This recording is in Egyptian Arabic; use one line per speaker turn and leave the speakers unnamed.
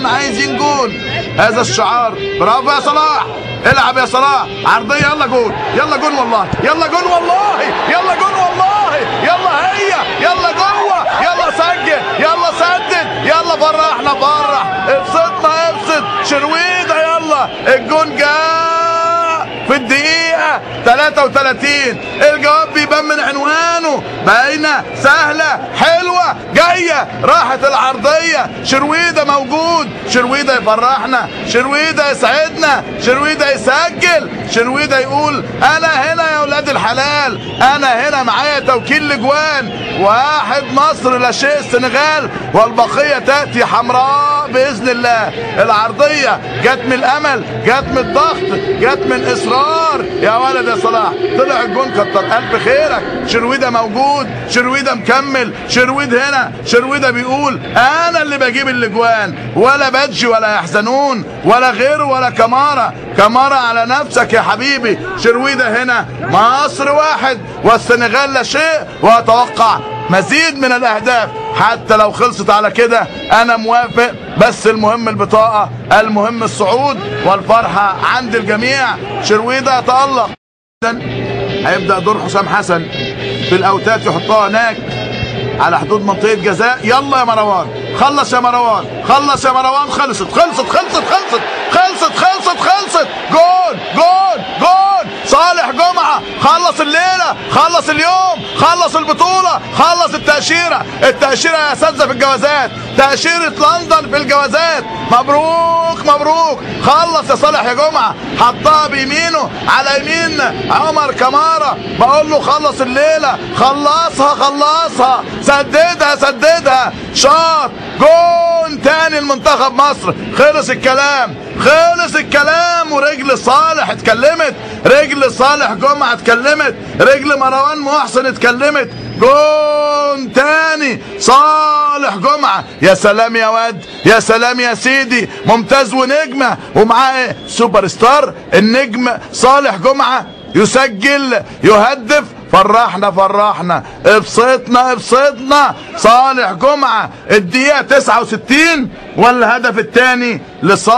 جون، عايزين جون، هذا الشعار. برافو يا صلاح، العب يا صلاح، عرضية، يلا جون، يلا جون والله، يلا جون والله، يلا جون والله، يلا هي، يلا جوه، يلا سجل، يلا سدد، يلا فرحنا فرح، ابسطنا ابسط، شرويده يلا، الجون جاء في الدقيقة 33. الجواب بيبان من عنوانه، باينة سهلة حلوة جاية، راحت العرضية، شرويدة موجود، شرويدة يفرحنا، شرويدة يسعدنا، شرويدة يسجل، شرويدة يقول أنا هنا يا ولاد الحلال، أنا هنا معايا توكيل لجوان. 1 مصر لا شيء السنغال، والبقية تأتي حمراء بإذن الله. العرضية جت من الأمل، جت من الضغط، جت من إصرار يا ولد يا صلاح، طلع الجون، كتر ألف خيرك. شرويدة موجود، شرويدة مكمل، شرويد هنا، شرويدة بيقول أنا اللي بجيب الأجوان، ولا بادجي ولا يحزنون ولا غيره ولا كمارة، كمارة على نفسك يا حبيبي. شرويدة هنا، مصر 1 والسنغال لا شيء، وأتوقع مزيد من الأهداف حتى لو خلصت على كده أنا موافق، بس المهم البطاقة، المهم الصعود والفرحة عند الجميع. شرويدة يتألق. هيبدأ دور حسام حسن في الأوتات، يحطها هناك على حدود منطقة جزاء. يلا يا مروان، خلص يا مروان، خلص يا مروان، خلصت خلصت خلصت خلصت خلصت خلصت خلصت، جون جون جون، صالح جمعة خلص الليلة، خلص اليوم، خلص البطولة، خلص التأشيرة، التأشيرة يا أساتذة في الجوازات، تأشيرة لندن في الجوازات. مبروك مبروك، خلص يا صالح يا جمعة، حطها بيمينه على يمين عمر كمارة، بقول له خلص الليلة، خلصها خلصها، سددها سددها، شاط جون تاني لمنتخب مصر. خلص الكلام، خلص الكلام، ورجل صالح اتكلمت، رجل صالح جمعة اتكلمت، رجل مروان محسن اتكلمت، جون تاني صالح جمعة. يا سلام يا واد، يا سلام يا سيدي، ممتاز ونجمة، ومعاه سوبر ستار النجم صالح جمعة، يسجل يهدف، فرحنا فرحنا، ابسطنا ابسطنا، صالح جمعة. الدقيقة 69 والهدف الثاني لصالح.